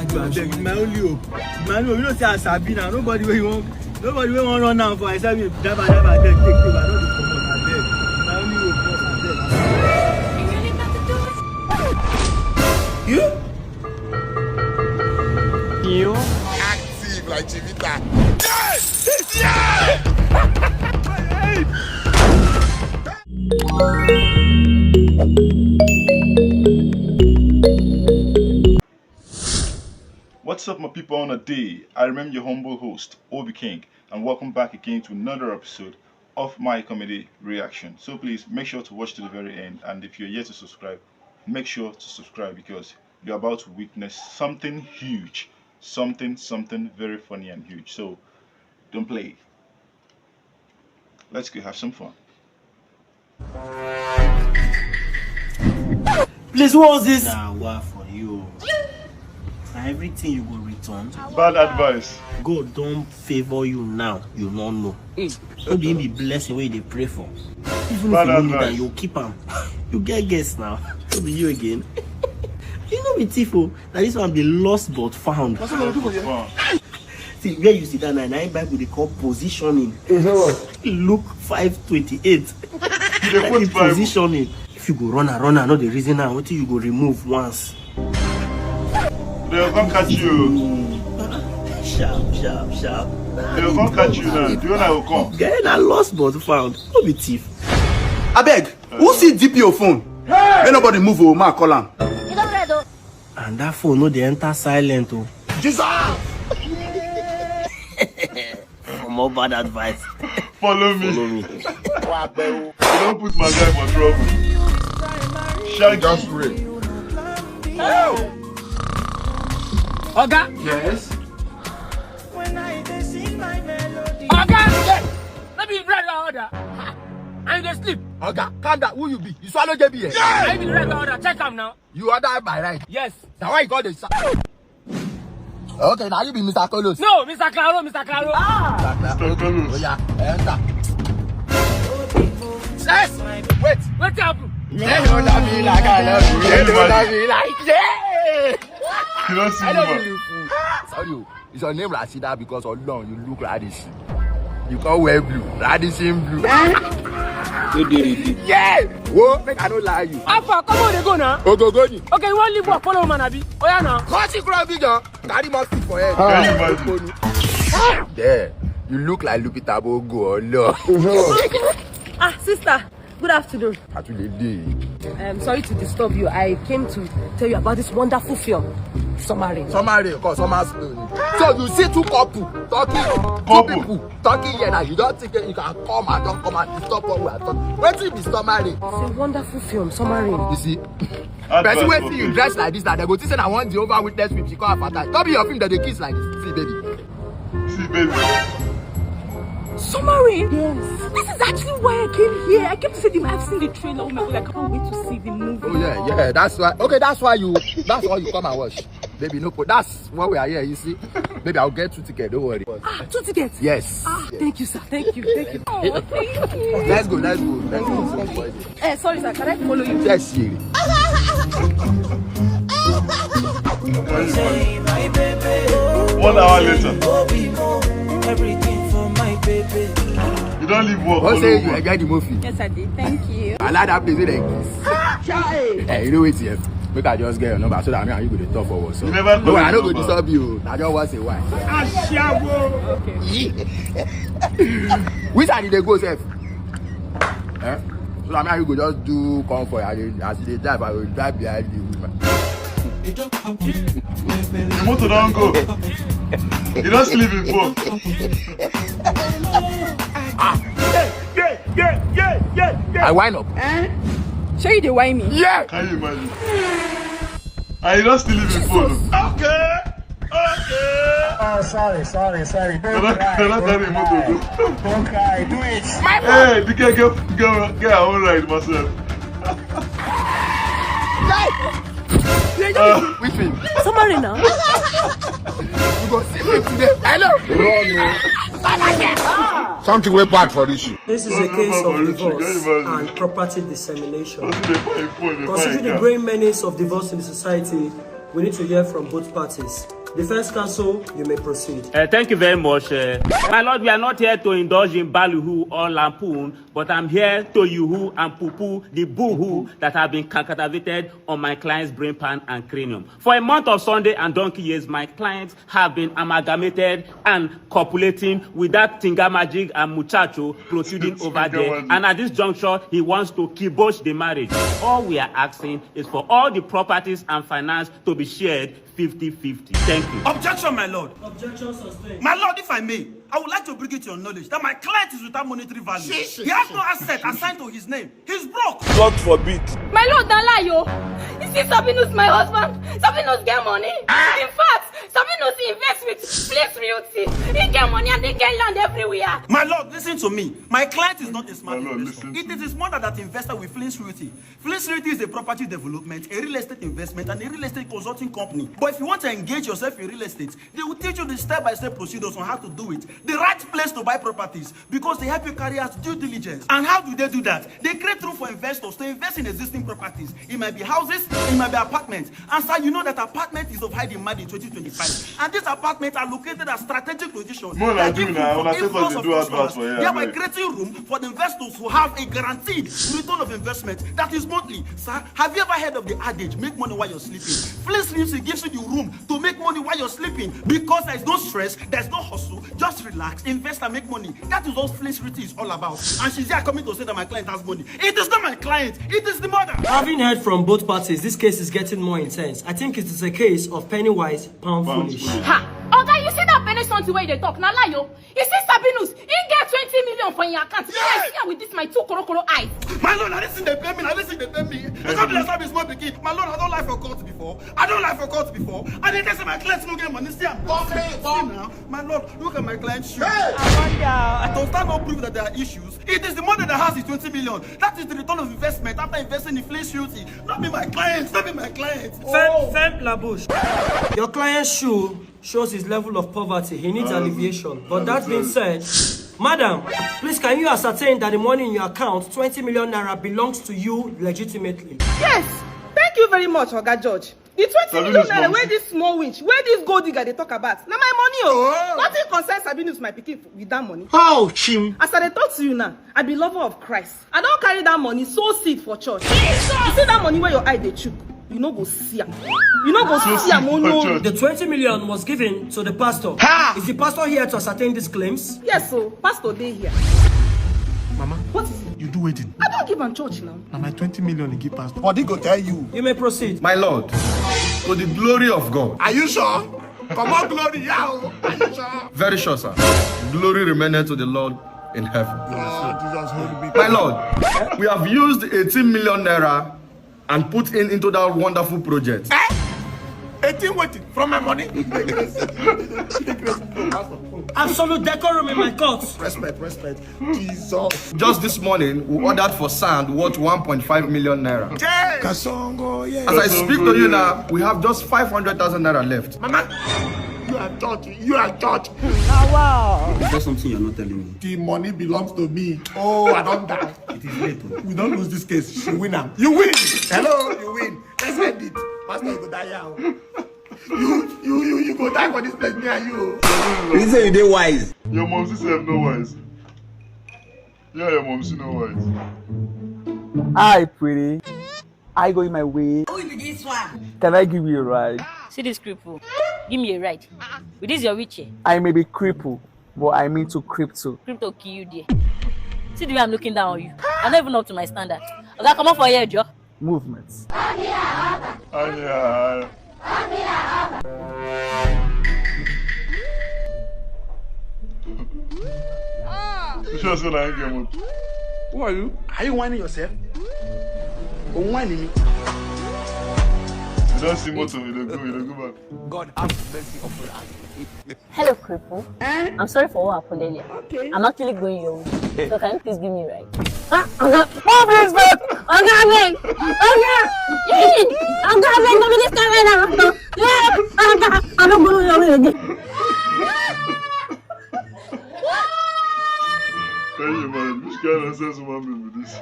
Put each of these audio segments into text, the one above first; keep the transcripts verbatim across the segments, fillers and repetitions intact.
Abeg, my only hope. My only hope. You know say I sabi now. Nobody wey wan, nobody wey wan run am for I sabi. Daba, daba, abeg, take, take. I don dey comot, abeg. My only hope, boss, abeg. You? You? Active like Chivita. Yes! Yeah! What's up, my people, on a day? I remain your humble host, Obi King, and welcome back again to another episode of my comedy reaction. So please make sure to watch to the very end, and if you're yet to subscribe, make sure to subscribe because you're about to witness something huge, something, something very funny and huge. So don't play. Let's go have some fun. Please, who owns this? Nah, wa for you. Na everything you go return. Bad advice. God don favour you now, you no know. No be him be blessing wey you dey pray for. Even if you no need am, you keep am. You get guess now. No be you again. You no be thief o. Na this one be lost but found. Found. See, where you sit down now, na him Bible dey call positioning. Luke five twenty-eight. You dey quote Bible. Positioning. If you go run and run and no dey reason am, wetin you go remove once? Dem go come catch you. Sharp, sharp, sharp. Dem go come catch you now. The owner go come. Guy, na lost but found. No be thief. Abeg, who see D P O phone? Make nobody move o, ma call am. You don read o. And that phone no dey enter silent o. Jesus! For more bad advice, follow me. Follow me. You don put my guy for trouble. Shaggy. Just pray. Oga. Yes. Oga. Let me read your order. And you dey sleep. Oga, calm down. Who you be? You swallow J B S? Yeah. I be read your order. Check am now. You order by right. Yes. Na why you call the sa- Okay, now you be Mister Kolos. No, Mister Claro, Mister Claro. Ah. Mister Kolos. Oh yeah, enter. Yes. Wait. Wetin happen? They don't love me like I love you. They don't love me like, yeah. You don't see me. Sorry o. Is your name Rashida? Because Olorun, you look radish. You come wear blue, radish in blue. No dey ready. Yeah. Wo, make I no lie you. How far? Come on, dey go now. Ogogo ni. Okay, you wan leave work, follow woman, abi? Oya now. Cause she grow big, oh. Carry mouthpiece for head. Can you imagine? There. You look like Lupita Bogo, Olorun. Ah, sister. Good afternoon. Atulele. Um, sorry to disturb you. I came to tell you about this wonderful film, Summary. Summary, cause Summer Story. So you see two couple talking, two people talking here now. You don't think you can come and don't come and disturb what we are talking. Wetin be Summary? It's a wonderful film, Summary. You see, person wey see you dress like this, that they go think say na one Jehovah Witness film she come advertise. No be your film that they kiss like this. See, baby. See, baby. Summary? Yes. This is actually why I came here. I came to see the movie. I've seen the trailer. Oh my God, I can't wait to see the movie. Oh yeah, yeah. That's why. Okay, that's why you. That's why you come and watch. Baby, no, but that's why we are here. You see, baby, I'll get two tickets. Don't worry. Ah, two tickets? Yes. Ah, yes. Thank you, sir. Thank you. Thank you. Oh, thank you. Let's go. Let's go. Let's go. Eh, sorry, sir. Can I follow you? Yes, Siri. One hour later. Everything for my baby. You don't leave work. What say you enjoy the movie? Yes, I did. Thank you. I like that place wey dem kiss. Hey, you know wetin? Make I just get your number so that me and you go dey talk for WhatsApp. You never call me. No, I no go disturb you. I just wan say why. Ashawo. Okay. Which side you dey go sef? Eh? So that me and you go just do come for you. As you dey drive, I go drive behind you. The motor don go. You don sleep before. Ah. Yeah, yeah, yeah, yeah, yeah, yeah. I wind up. Eh? Shey you dey whine me? Yeah. Can you imagine? And you don still leave him phone. Okay. Okay. Oh, sorry, sorry, sorry. Don't cry, don't cry. Don't cry. Do it. Hey, the girl get, get, get her own ride, myself. Which film? Summary now. You go see me today. Hello. Run o. Something wey bad for this you. This is a case of divorce and property dissemination. Considering the growing menace of divorce in the society, We need to hear from both parties. Defense counsel, you may proceed. Uh, thank you very much. Uh, my lord, we are not here to indulge in ballyhoo or lampoon, but I'm here to yoo-hoo and poo-poo the boo-hoo that have been concatavited on my client's brain pan and cranium. For a month of Sunday and donkey years, my clients have been amalgamated and copulating with that tinga magic and muchacho protruding over there. And at this juncture, he wants to kibosh the marriage. All we are asking is for all the properties and finance to be shared fifty fifty. Thank you. Objection, my lord. Objection sustained. My lord, if I may, I would like to bring it to your knowledge that my client is without monetary value. He has no asset assigned to his name. He's broke. God forbid. My lord, na lie o. You see, Sabinus, my husband. Sabinus get money. In fact, Sabinus invest with Flex Realty. He get money and he get land everywhere. My lord, listen to me. My client is not a smart My lord, investor. Listen to It is his mother that invested with Flex Realty. Flex Realty is a property development, a real estate investment, and a real estate consulting company. But if you want to engage yourself in real estate, they will teach you the step-by-step procedures on how to do it. The right place to buy properties because they help you carry out due diligence. And how do they do that? They create room for investors to invest in existing properties. It might be houses, it might be apartments. And sir, you know that apartment is of high demand in twenty twenty-five. And these apartments are located at strategic locations More that like give you room now, for una take us influx dey of do advert customers, for here, thereby abeg. Creating room for the investors who have a guaranteed return of investment that is monthly. Sir, have you ever heard of the adage, "Make money while you're sleeping"? Flex Realty gives you the room to make money while you're sleeping because there's no stress, there's no hustle. Just relax, invest and make money. That is what Flex Realty is all about. And she's here coming to say that my client has money. It is not my client, it is the mother. Having heard from both parties, this case is getting more intense. I think it is a case of penny wise, pound foolish. Ha! Oga, you see that penny something wey you dey talk? Na lie o. You see Sabinus, he get twenty million for your account. I see am with this my two korokoro eyes. My lord, na this thing dey pain me, na this thing dey pain me. You come be like say I be small pikin. My lord, I don lie for court before. I don lie for court before. And they say my clients no get money. See am. See now. My lord, look at my client's shoe. I wonder. Does that not prove that there are issues? It is the mother that has the twenty million. That is the return of investment after investing in Flex Realty. Not be my clients, not be my clients. Fem, Fem Labouche. Your client's shoe shows his level of poverty. He needs alleviation. But that being said, madam, please can you ascertain that the money in your account, twenty million naira, belongs to you legitimately? Yes, thank you very much, Oga George. The twenty million naira wey this small winch, wey this gold digger dey talk about, na my money o. Nothing concern Sabinus, my pikin, with that money. How, Chim? As I dey talk to you now, I be lover of Christ. I don carry that money sow seed for church. You see that money wey your eye dey chook, you no go see am. You no go see am, oh no. The twenty million was given to the pastor. Is the pastor here to ascertain these claims? Yes, so pastor dey here. Mama, What is it? You do wetin? I don give am church now. Na my twenty million he give pastor. Body go tell you. You may proceed. My lord, to the glory of God. Are you sure? Come on, glory, yeah. Are you sure? Very sure, sir. Glory remaineth to the Lord in heaven. Oh, Jesus, hold me. My lord, we have used eighteen million naira and put in into that wonderful project. Eighteen wetin? From my money? Absolute decorum in my court. Respect, respect. Jesus. Just this morning, we ordered for sand worth one point five million naira. Kasongo, yeah. As I speak to you now, we have just five hundred thousand naira left. Mama, you are judge. You are judge. Is there something you're not telling me? The money belongs to me. Oh, I don't die. It is late. Oh. We don't lose this case. You win am. You win. Hello, you win. Let's end it. Pastor, you go die here. You, you, you, you go die for this place, me and you. You say you dey wise. Your mom sef no wise. Yeah, your mom she no wise. Hi, pretty. I go in my way. Who be this one? Can I give you a ride? See this cripple. Give me a ride. With this your wheelchair. I may be cripple, but I mean to crypto. Crypto kill you there. See the way I'm looking down on you. I'm not even up to my standard. Okay, come on for here, Joe. Movements. Anya. You sure say na him get motor? Who are you? Are you whining yourself? Don't whine me. You don see motor, you dey go, you dey go back. God have mercy upon us. Hello, cripple. I'm sorry for what happened earlier. Okay. I'm actually going your way. So can you please give me a ride? Ah, Oga, oh, please, babe. Oga, wait. Oga, hey, Oga, wait, no, this kind of ride. Yeah, Oga, I don't go your way again. Tell you, man, which kind of sense woman be with this?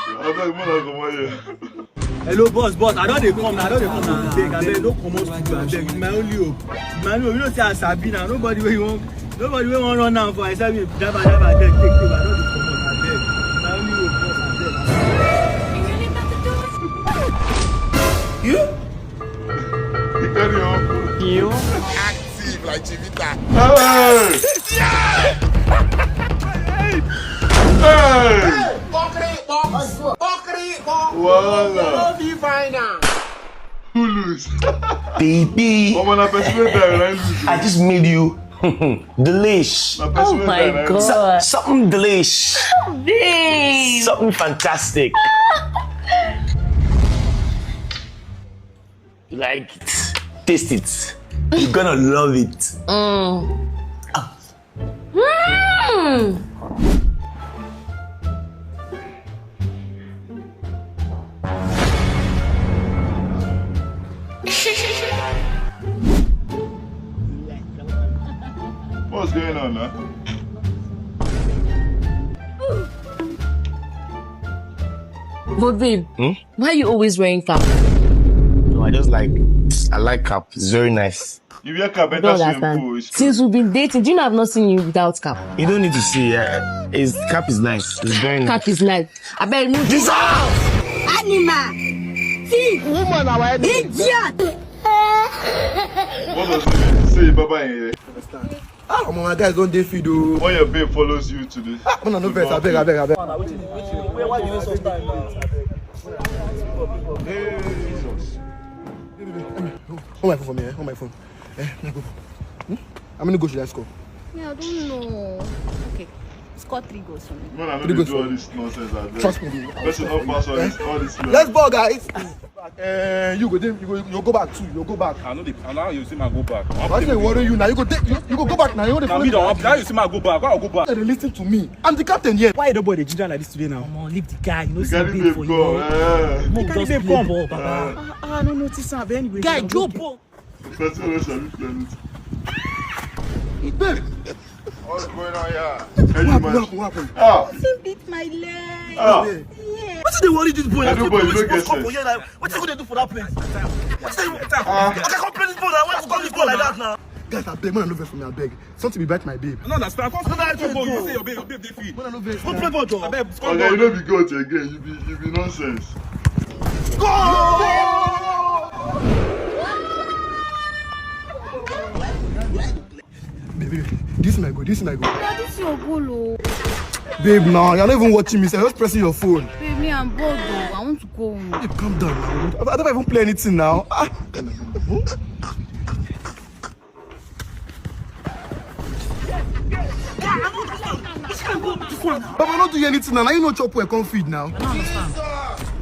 I beg, man, I come out here. Hello, boss, boss. I don dey come now. I don dey come now. Abeg, abeg, no comot studio, abeg. It's my only hope. It's my only hope. You know say I sabi now. Nobody wey you wan, nobody wey wan run am for, I sabi. Driver, driver, abeg, take, take. I don dey comot, abeg. It's my only hope, boss, abeg. You? You carry on. You? Active like Chivita. Hey! Hey! Hey! Hey! Voila! Who lose? Baby. Omo, na person wey die na him lose. I just made you delish. Na person wey die na him lose. So- something delish. Babe. Something fantastic. You like it? Taste it. You're gonna love it. Mm. Mm. What's going on now? But babe, hmm? Why are you always wearing cap? No, I just like, I like cap. It's very nice. You wear cap better. Since we've been dating, do you know I've not seen you without cap? You don't need to see. Uh, his cap is nice. It's very nice. Cap is nice. I bet no. Jesus! Animal! Thief! Woman, our enemy. Idiot! What does it mean? Say, Baba, in here. Understand? Ah, omo, my guys don dey feed o. When your babe follows you today. Ah, una no vex, abeg, abeg, abeg. Why you waste time now? Jesus. Hold my phone for me, eh? Hold my phone. Eh, let me go. Hmm? How many goals should I score? Yeah, I don't know. Okay. Score three goals for me. Man, I no dey do all this nonsense, abeg. Trust me, dude. Person don pass all this, all this. Let's ball, guys. Eh, you go dey, you go, you go back too. You go back. I know the, and now you see my go back. Why they worry you now? You go take, you, you go go back now. You want to. Now me don't want. Now you see my go back. Why I go back? They listen to me. I'm the captain here. Why the boy dey ginger like this today now? Omo, leave the guy. You know, the guy babe for you. Eh. Make we just play ball, Baba. Ah, I no notice am, but anyway. Guy, drop ball. Person wey sabi play anything. Babe. What's going on here? What happen? What happen? Ah. Person beat my leg. Ah. Yeah. Wetin dey worry this boy? Everybody no get sense. Wetin you go dey do for that place? Wetin you go dey do? Ah. Okay, come play this ball now. Why you call this ball like that now? Guys, abeg, man, no vex for me, abeg. Something be bite my babe. I no understand. Come, come, come, come, you say your babe, your babe dey fit. Come play ball, Joe. Abeg, score. Okay, you no be God again. You be, you be nonsense. Score! Baby, this is my goal. This is my goal. Yeah, this is your goal, oh. Babe, now you're not even watching me. So you're just pressing your phone. Babe, me, I'm bored, though. I want to go home. Babe, calm down now. I, I don't even play anything now. Ah. Baba, no do you anything now. Now you no chop well, come feed now. I don't understand.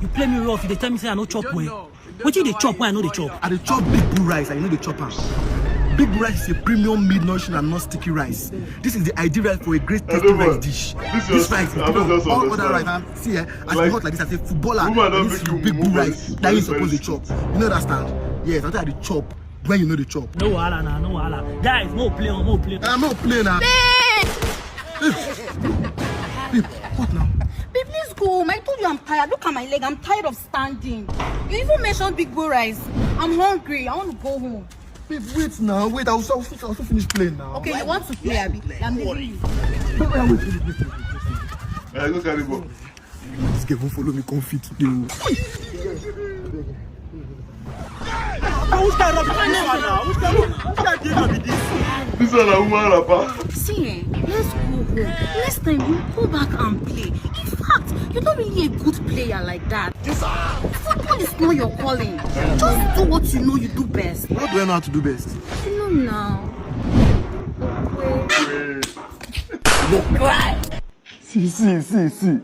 You play me rough. You dey tell me say I no chop well. Wetin you dey chop wey I no dey chop? I dey chop Big Bull rice and you no dey chop am. Big Bull rice is a premium meal nourishing and non-sticky rice. This is the ideal rice for a great tasty rice dish. This rice is better than all other rice. And see, eh, as e hot like this, I say footballer, this is Big Bull rice that you suppose dey chop. You no understand? Yes, I tell you, I dey chop when you no dey chop. No wahala na, no wahala. Guys, mo play, mo play. Ah, mo play na. Babe! Babe, what now? Babe, let's go home. I told you I'm tired. Look at my leg. I'm tired of standing. You even mentioned Big Bull rice. I'm hungry. I want to go home. Babe, wait now. Wait, I'll, I'll, I'll finish playing now. Okay, you want to play, abi? I'm leaving you. Wait, wait, wait, wait, wait, wait, wait. Eh, go carry ball. This girl won't follow me, come fit today. Which kind of this one now? Which kind of, which kind of behavior be this? This one na woman rapper. See, eh, let's go home. Next time, you go back and play. In fact, you're not really a good player like that. Football is not your calling. Just do what you know you do best. What do I know how to do best? You know now. Wait. Wait. Go cry. See, see, see, see.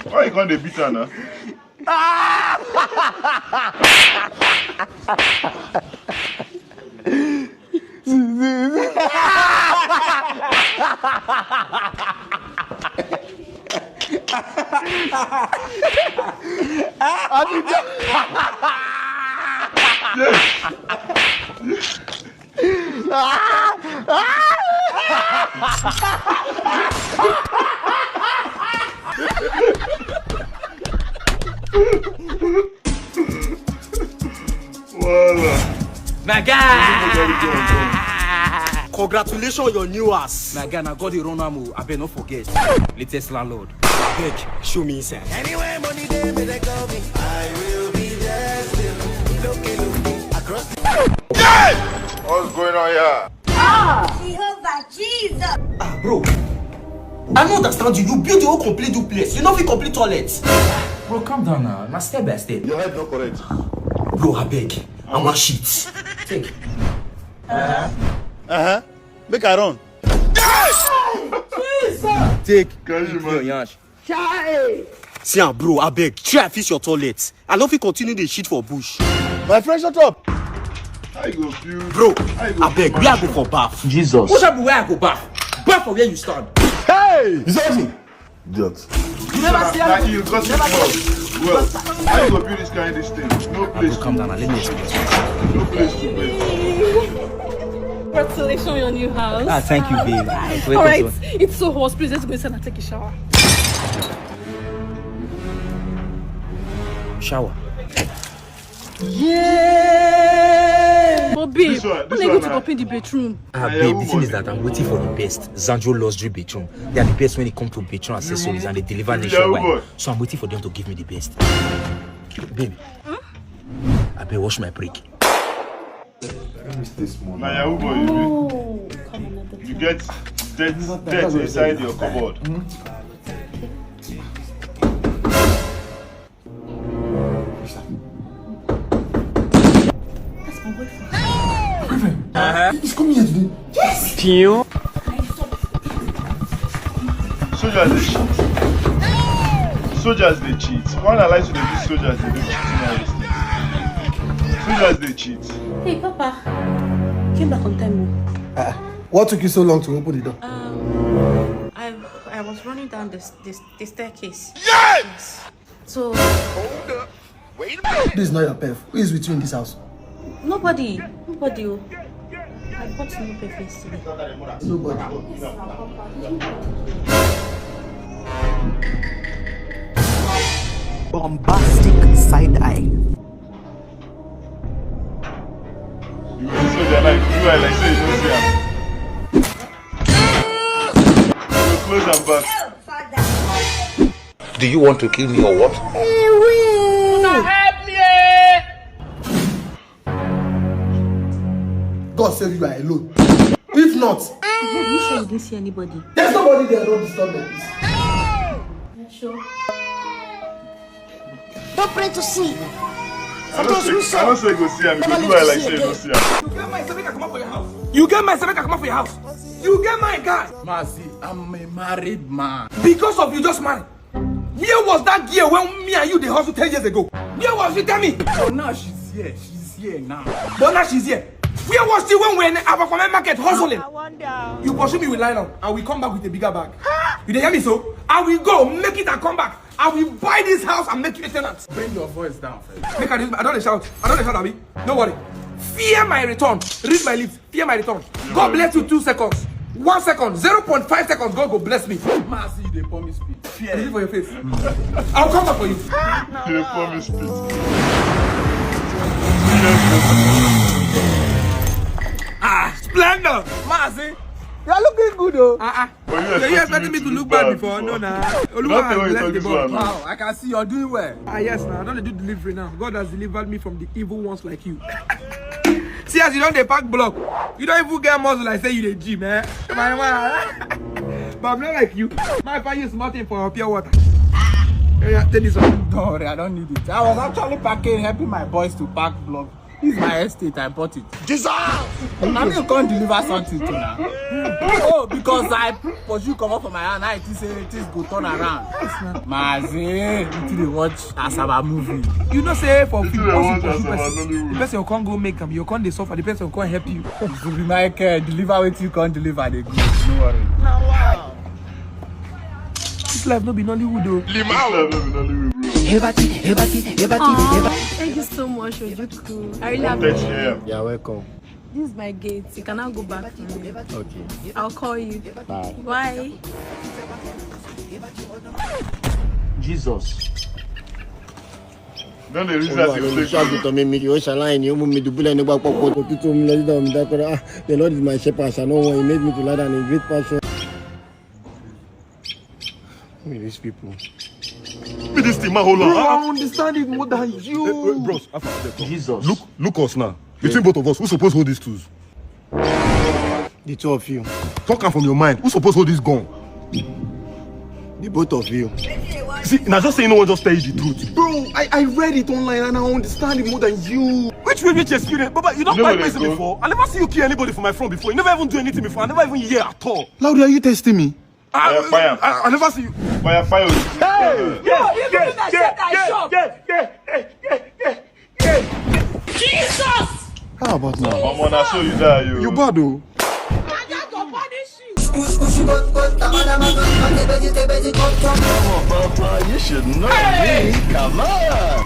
Why you gonna beat her now? Yes. Voila. My guy! Congratulations on your new house. My guy, na God dey run am o. Abeg no forget. Latest landlord. Abeg, show me inside. Anywhere money dey, make dem call me. I will be there still. Look, look, across the What's going on here? Jehovah Jesus. Ah, bro. I no understand you. You build your own complete duplex. You no fit complete toilet. Bro, calm down now. Na step by step. Your head no correct. Bro, abeg. I wan shit. Take. Uh huh. Make I run. Take. Can you imagine? See am, bro, abeg. Try fix your toilet. I no fit continue dey shit for bush. My friend, shut up. I go build. Bro, I go abeg, where I go for baff? Jesus. Which be where I go baff? Baff for where you stand. Hey! You see me? Idiot. You never see Now am? you got it well. Well, how you go build this kind of this thing? No place. Calm down, let me explain. No place to be. Congratulations on your new house. Ah, thank you, babe. All right, it's so hot. Please, let's go inside and take a shower. Shower. Yeah. But babe, This one, this when I go one to na- open the bedroom? Ah, Na babe, your the thing woman. Is that I'm waiting for the best. Zanjo Luxury Bedroom. They are the best when it comes to bedroom accessories and they deliver Yeah, nationwide. boy. So I'm waiting for them to give me the best. Babe, I better wash my break. Now Yahoo boy, you Oh, come another be. You time. Get dirt, dirt inside your cupboard. That's my boyfriend. He's coming here today. Pio. Soldiers dey cheat. Soldiers dey cheat. Why na like to dey do soldiers dey do cheating and all those things? Soldiers dey cheat. Hey, Papa. Came back on time. What took you so long to open the door? Um, I I was running down the the, the staircase. Yes! So This is not your perf. Who is with you in this house? Nobody, nobody. Oh. I bought new perfume yesterday. Nobody. Bombastic side eye. You go see soldier like you are like say you no see am. You go close am back. Do you want to kill me or what? God save you are alone. If not, Are you sure you didn't see anybody? There's nobody there. Don't disturb me, please. Yeah, sure. Don't pray to see. I don't say, I don't say go see am. You go do like say you no see am. You get my seven come up for your house. You get my seven come up for your house. You get my guy. Mazi, I'm a married man. Because of you just married. Where was that girl when me and you dey hustle ten years ago? Where was she? Tell me. So now she's here. She's here now. But now she's here. Where was she when we were in Abercrombie market hustling? I wonder. You pursue me with nylon and we come back with a bigger bag. You dey hear me so? I will go make it and come back. I will buy this house and make you a tenant. Bring your voice down first. Make I, I don't dey shout. I don't dey shout, abi? No worry. Fear my return. Read my lips. Fear my return. God bless you two seconds. One second, zero point five seconds, God go bless me. Mazi, you dey promise me. Fear. Is it for your face? I'll come back for you. You dey promise me. Ah, splendor. Mazi, you are looking good, oh. Ah, ah. But So you expecting me to look bad before? No, nah. Oluwa has blessed the boy. Wow, I can see you're doing well. Ah, yes, now I don't do delivery now. God has delivered me from the evil ones like you. See as you don dey pack block, you don't even get muscle like say you dey gym, eh? My man. But I'm not like you. My father use small thing for pure water. Yeah, yeah, take this one. Don't worry, I don't need it. I was actually packing, helping my boys to pack block. This is my estate, I bought it. Jesus! Na me come deliver something to now. Oh, because I pursue comot for my hand, I think say things go turn around. Mazi, you dey watch Asaba movie. You know say for film, once you pursue person, the person you can't go make am, you can't dey suffer, the person can't help you. You be Michael, deliver wetin you can't deliver, dey go. No worry. This life no be Nollywood o. This life no be Nollywood, bro. Hebati, hebati, hebati, hebati. Thank you so much, Ojukwu. I really appreciate it. Yeah, welcome. This is my gate. You can now go back to me. Okay. I'll call you. Bye. Bye. Jesus. Don't they reason as you take Olúwa mi, mi, ó ṣàlàyé ni, ó mú mi dùbúlẹ̀ nígbà pọ̀pọ̀. Òtútù mú lọ dídá mi dákọ́rọ́. Ah, the Lord is my shepherd, I shall not want. He made me to lie down in great pasture. Who are these people? Be this thing, man, hold Bro, on. I understand it more than you. Hey, hey, bros, how far? Jesus. Look, look us now. Between both of us, who suppose hold these tools? The two of you. Talk am from your mind. Who suppose hold this gun? The both of you. See, now just say no one just tell you the truth. Bro, I, I read it online and I understand it more than you. Which way, which experience? Baba, you don't You know fight where they person go? Before. I never see you kill anybody for my front before. You never even do anything before. I never even hear at all. Loudy, are you testing me? I, Yeah, fire. I, I never see you. Fire, fire. No, you people that set I shop. Jesus! How about now? Omo, na so you die, you. You bad, oh. I got to punish you. Papa, you should know me. Come on.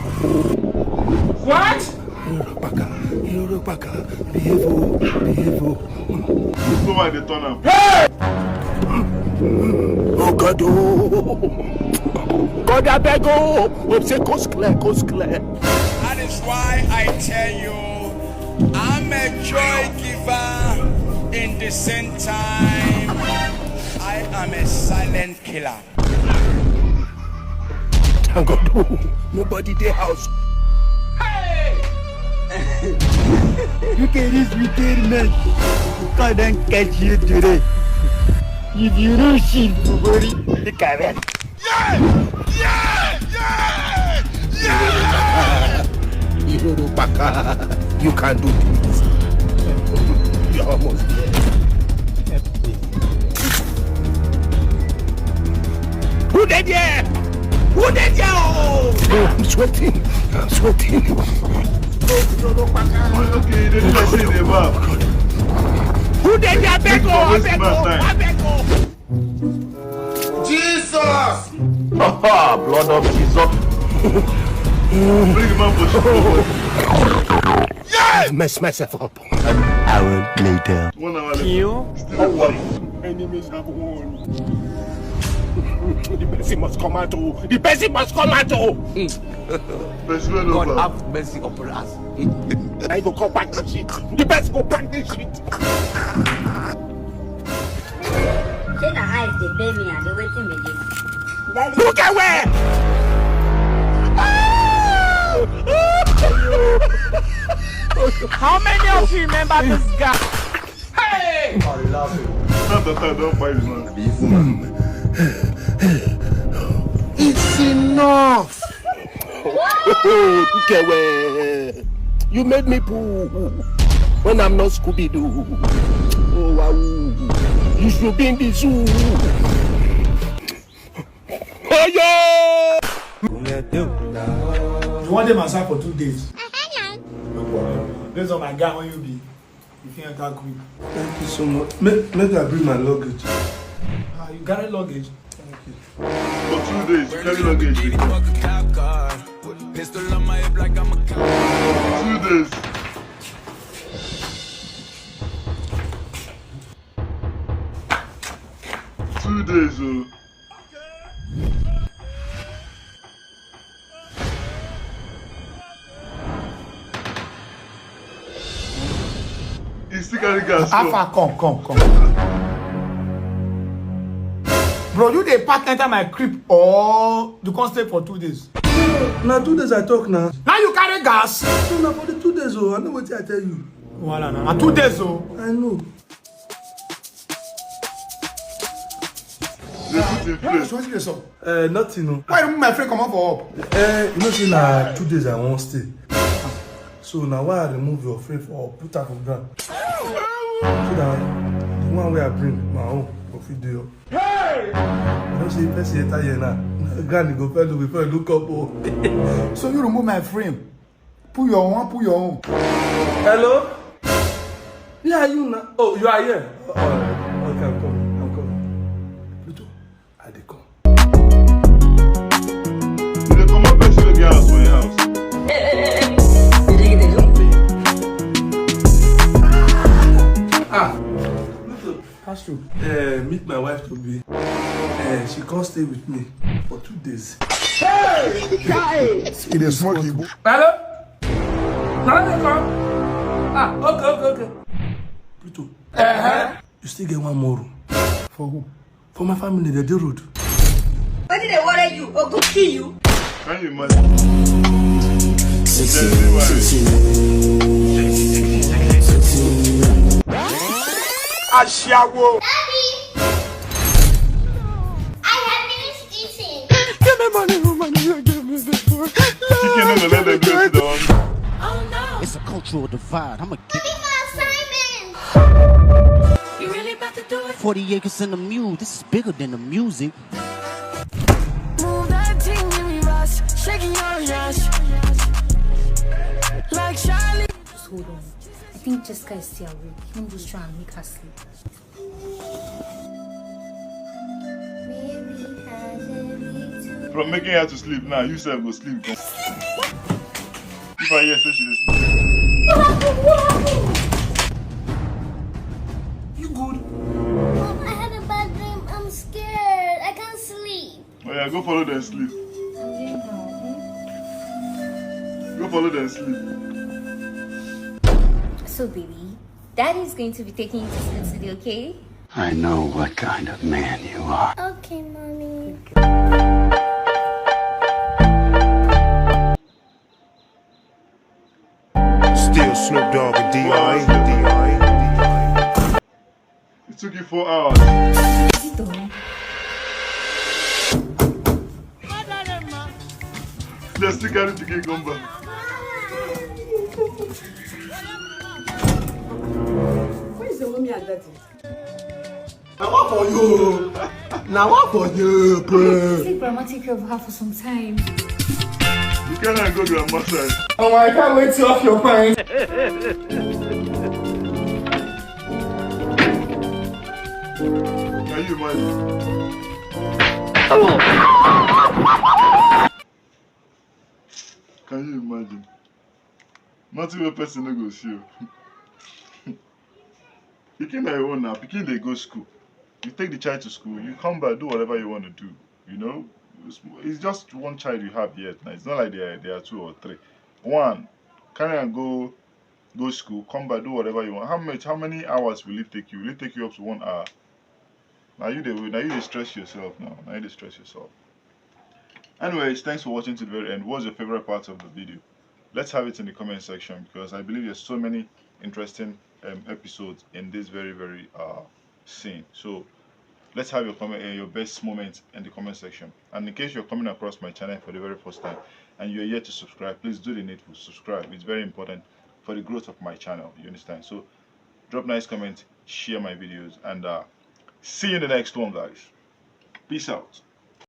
What? Iroro Paka, Iroro Paka, behave, oh, behave, oh. So why they turn am? Oh God, oh. God, I beg, oh. Hope say coast clear, coast clear. That is why I tell you, I'm a joy giver in the same time. I am a silent killer. Thank God, oh. Nobody dey house. You can reach me ten men. God don't catch you today. If you don't see, you go reach the correct. Iroro Paka, you can do this. You're almost there. Who dey there? Who dey there? Oh, oh, I'm sweating. I'm sweating. Okay, they do like say they back. Who dey there? Abeg, oh, Always abeg, my oh, time. Abeg, oh. Jesus! Blood of Jesus. Bring him up for show. Mess myself up. An hour later. One hour later. Enemies have won. The person must come out, oh. The person must come out, oh. Person went over. Have mercy upon us. I go come back the shit. The person go pack the shit. Shey na eyes dey pain me and dey wetin be this? Look away. How many of you remember this guy? Not that I don't buy this one. It's enough. Kewe, you made me poo when I'm not Scooby Doo. Oh wow, you should be in the zoo. Oh yo! You want them outside for two days? No problem. Based on my guy, when you be, you can enter quick. Thank you so much. Make, make I bring my luggage. Ah, you carry luggage? Thank you. For two days, you carry luggage. Two days. Two days, oh. He still carry gas. Alpha, come, come, come. Bro, you dey pack enter my crib or you come stay for two days? Na two days I talk now. Now you carry gas? No, na for the two days, oh. I know wetin I tell you. Wala na, na two days, oh. I know. They put in place. Wetin dey sup? Uh, nothing, no. Why you remove my friend comot for up? Uh, you know say na two days I wan stay. So na why I remove your friend for up, put am for ground. So that the one wey I bring, my own, go fit dey up. I know say person enter here now. Ground go first look before you look up, oh. So you remove my frame, put your own, put your own. Hello? Where are you now? Oh, you are here. Oh, all right. Okay, I'm coming. I'm coming. Pluto, I dey come. You dey comot person wey get house for your house. Ah, Pluto. Pass through. Uh, meet my wife to be. Eh, she come stay with me for two days. He dey smoke Igbo. Hello? Now they come. Ah, okay, okay, okay. Pluto, you still get one more room. For who? For my family, they do rude. Wetin dey worry you? Ogun kill you? Can you imagine? Sexy, Everywhere. sexy, sexy. Ashawo. Daddy! I have finished eating. Give me money, woman, you give me before. Chicken no go let them do it on. Oh no! It's a cultural divide. I'm a Give me my assignment! You really about to do it? forty acres in the mule. This is bigger than the music. Move that thing in reverse, shaking your ass. Like Charlie. Just hold on. I think Jessica is still awake. Let me just try and make her sleep. From making her to sleep now, you sef go sleep. Come. If I hear say she dey sleep. You good? Mom, I had a bad dream. I'm scared. I can't sleep. Oh yeah, go follow them sleep. Go follow them sleep. So, baby, Daddy is going to be taking you to school today, okay? I know what kind of man you are. Okay, mommy. Still Snoop Dogg and D I. It took you four hours. Is it done? They still carry pikin come back. Where is the mommy and daddy? Now what for you? Now what for you, bro? Let grandma take care of her for some time. You cannot go grandma side. Oh, I can't wait to off your pants. Can you imagine? Can you imagine? Nothing wey person no go see o. Pikin na your own now. Pikin dey go school. You take the child to school. You come back, do whatever you want to do. You know, it's, it's just one child you have yet. Now it's not like they are, they are two or three. One, carry am go go school, come back, do whatever you want. How much? How many hours will it take you? Will it take you up to one hour? Now you dey now you dey stress yourself now. Now you dey stress yourself. Anyways, thanks for watching to the very end. What's your favorite part of the video? Let's have it in the comment section because I believe there's so many interesting um, episodes in this very very uh, scene. So let's have your comment, uh, your best moments in the comment section. And in case you're coming across my channel for the very first time and you're yet to subscribe, please do the needful, subscribe. It's very important for the growth of my channel. You understand? So drop nice comments, share my videos, and uh, see you in the next one, guys. Peace out.